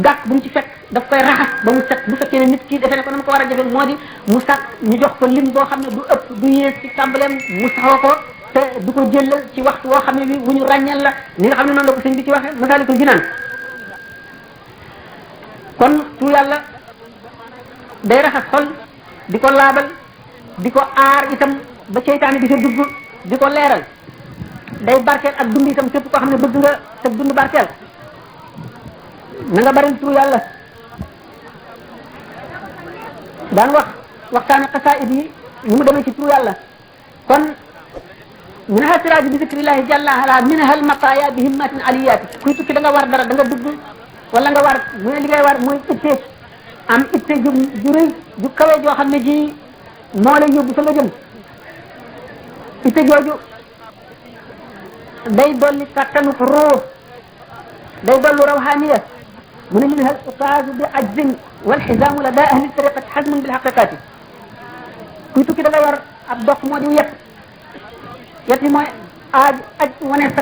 gàkk bu mu ci fekk daf koy raxas ba mu set bu fekkee ne nit ki defee ne ko na ko war a defe moo di mu sax ñu jox ko lim boo xam ne du ëpp du yées ci tàmbaleem mu saxoo ko te du ko jëlal ci waxtu woo xam ne bi bu ñu ràññal la ni nga xam ne noonu la ko sëñ bi ci waxee Masaalikul Jinaan kon tur yàlla day raxas xol di ko laabal di ko aar itam ba seytaane di ko dugg di ko leeral day barkeel ak dund itam képp koo xam ne bëgg nga sa dund barkeel na nga bari tur yàlla daan waxtaane xasaayid yi ni mu demee ci tur yàlla kon minaha siraaju bi zikrillahi jalla ala minaha almataya bi himmatin aliyaati kuy tukki da nga war dara da nga dugg wala nga war mu ne li ngay war mooy itte am itte ju rëy ju kawe joo xam ne ji moo lay yóbbu fa nga jëm itte jooju day dolli kattanu ruux day dollu rawhaniya mu ne minha al utaazu bi ajzin wal xisaamu la daa ahli tariqati xasmun bil xaqiqati kuy tukki da nga war ab dox moo di yet yi mooy aj wane sa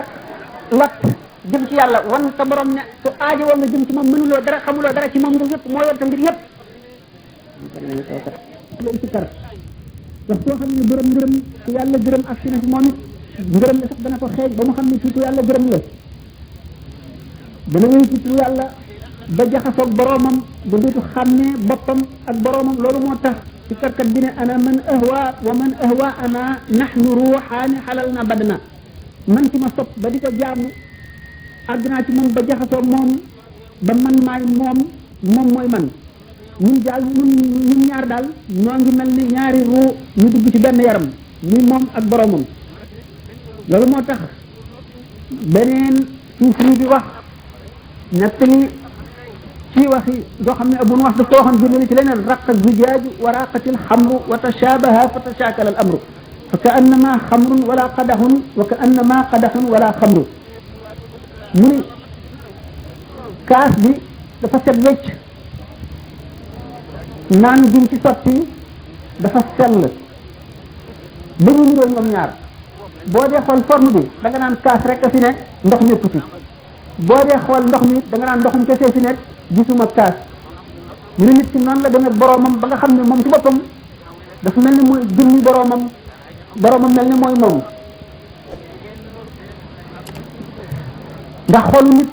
lot jëm ci yàlla wan sa borom ne su aajo woon nga jëm ci moom mënuloo dara xamuloo dara ci moom mbir yëpp moo yor sa mbir yëpp loolu ci kar wax soo xam ne borom ngërëm ku yàlla gërëm ak si na si moom it ngërëm la sax dana ko xeej ba mu xam ne fii ku yàlla gërëm la dana wéy ci tur yàlla ba jaxasoog boromam ba dootu xàmmee boppam ak boromam loolu moo tax ci karkat bi ne ana man ahwa wa man ahwa ana nahnu ruuxaani xalal na badna man ci ma sopp ba di ko jaamu àgg naa ci moom ba jaxasoo moom ba man maay moom moom mooy man ñun daal ñun ñaar daal ñoo ngi mel ni ñaari ruu ñu dugg ci benn yaram muy moom ak boromam loolu moo tax beneen suuf bi wax nettali ci waxi doo xam ne abun wax daf ko waxoon jëmale ci leneen raqa zujaaju wa raqati alxamru wa tashabaha fa tashakala al amru fa ka annama xamrun wala qadaxun wa ka annama qadaxun wala xamru mu ni kaas bi dafa set wecc naan giñ ci sotti dafa sell ba ñu niroo ñoom ñaar boo dee xool forme bi da nga naan kaas rek a fi ne ndox ñëpp ci boo dee xool ndox mi da nga naan ndoxum kese fi nekk gisuma kaas ñu ne nit ki noonu la demee boroomam ba nga xam ne moom ci boppam dafa mel ni mooy jëmmi boroomam mel ni mooy moom ndax xoolu nit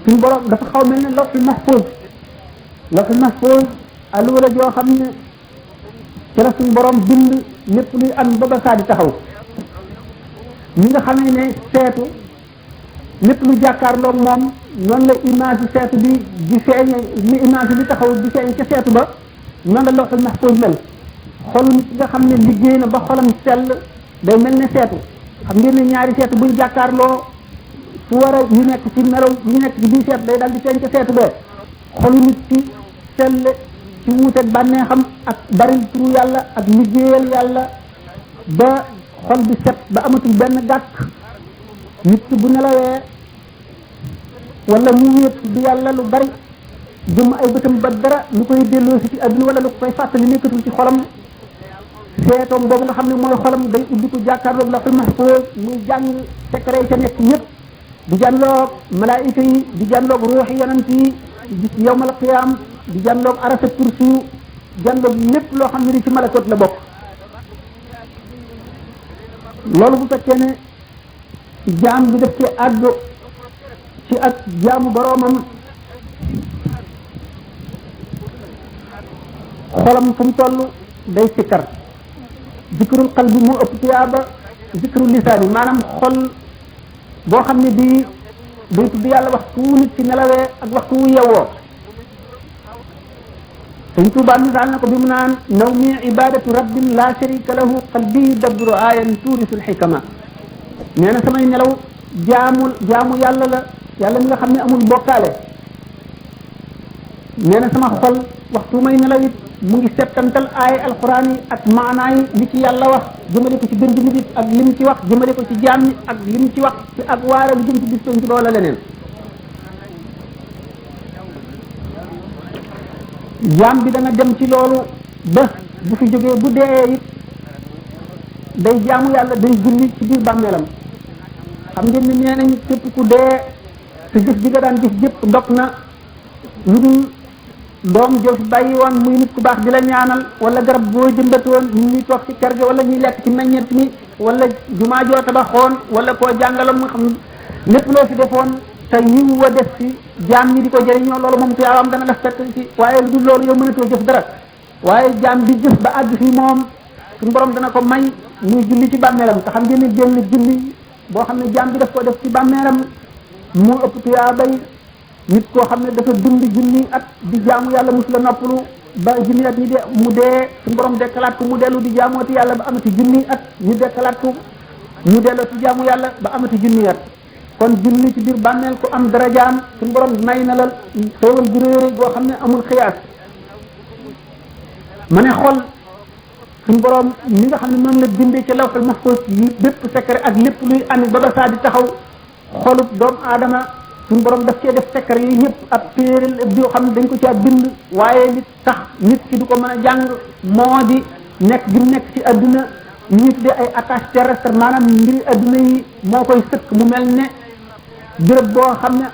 suñu boroom dafa xaw mel ni lawhul mahfuz alluwa la joo xam ne ci la suñu boroom bind lépp luy am ba ba saa di taxaw ñi nga xam ne seetu lépp lu jàkkaarloog moom noonu la image seetu bi di feeñ ni image bi taxaw di feeñ ca seetu ba noonu la lawhul mahfuz mel xol nit nga xam ne liggéey na ba xolam sell day mel ne seetu xam ngeen ne ñaari seetu buñ jàkkaarloo fu war a yu nekk ci melaw yu nekk ci biir seetu day daal di feeñ ca seetu ba xolu nit ci sell ci wuuteeg bànneexam ak bari turu yàlla ak liggéeyal yàlla ba xol bi set ba amatul benn gàkk nit ki bu nelawee wala mu wéet di yàlla lu bari jëm ay bëtam ba dara lu koy delloo si ci adduna wala lu koy fàttali nekkatul ci xolam seetoom boobu nga xam ne mooy xolam day ubbi ko jàkkaarloog lawhul mahfuz muy jàng secret yi ca nekk yëpp di jànloog malaayika yi di jànloog ruuxi yonent yi di yawmal qiyaam di jànloog arasa kursi jànloog lépp loo xam ne di ci malakot la bokk loolu bu fekkee ne jaam bi def ci àddu ci ak jaamu boroomam xolam fu mu toll day sikkar zikrul qalbi moo ëpp tiyaaba zikrul lisaani maanaam xol boo xam ne bii day tudd yàlla waxtu wu nit ci nelawee ak waxtu wu yewwoo Sëñ Tuubaa misaal na ko bi mu naan nawmi ibadatu rabbin la sharika lahu qalbi dabru ayan tuurisul xikama nee na samay nelaw jaamu yàlla la yàlla mi nga xam ne amul bokkaale nee na sama xol waxtu may nelaw it mu ngi settantal ay alquran yi ak maanaa yi li ci yàlla wax jëmale ko ci gën bi nit ak lim ci wax jëmale ko ci jaam ñi ak lim ci wax ci ak waare lu jëm ci bis ci loola leneen jaam bi dana dem ci loolu ba bu fi jógee bu dee it day jaamu yàlla day julli ci biir bàmmeelam xam ngeen ne nee nañ képp ku dee te jëf bi nga daan jëf jëpp ndok na lu dul doom jëf bàyyi woon muy nit ku baax di la ñaanal wala garab boo jëmbatoon ñu ñuy toog ci kër gi wala ñuy lekk ci meññet mi wala jumaa joo tabaxoon wala koo jàngaloon mu xam lépp loo fi defoon te yiw wa def ci jaam ñi di ko jëriñoo loolu moom tuyaawam dana la fekk ci waaye lu dul loolu yow mënatoo jëf dara waaye jaam bi jëf ba àgg fii moom suñu borom dana ko may muy julli ci bàmmeelam te xam ngeen ne génn julli boo xam ne jaam bi daf ko def ci bàmmeelam moo ëpp tuyaabay nit koo xam ne dafa dund junni at di jaamu yàlla mus la noppalu ba junni at ñi de mu dee suñu borom dekkalaat ko mu dellu di jaamooti yàlla ba amati junni at ñu dekkalaat ko mu delloo ci jaamu yàlla ba amati junni at kon julli ci biir bàmmeel ko am darajaam suñu borom may na la xéewal gu réere goo xam ne amul xiyaas ma ne xol suñu borom ñi nga xam ne noonu la bindee ci lawhul mahfuz yi bépp secret ak lépp luy ami ba saa di taxaw xolub doomu aadama suñu borom daf cee def secret yi ñëpp ab téere yoo xam ne dañ ko caa bind waaye li tax nit ki du ko mën a jàng moo di nekk gi nekk ci adduna li ñuy tuddee ay attache terrestre maanaam mbiri adduna yi moo koy sëkk mu mel ne béréb boo xam ne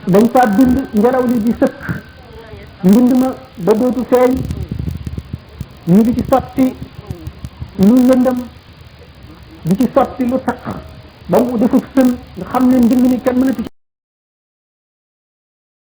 dañ faa bind ngelaw li di sëkk mbind ma ba dootu feeñ ñu di ci sotti lu lëndëm di ci sotti lu takk ba mu defut sën nga xam ne mbind mi kenn mënatu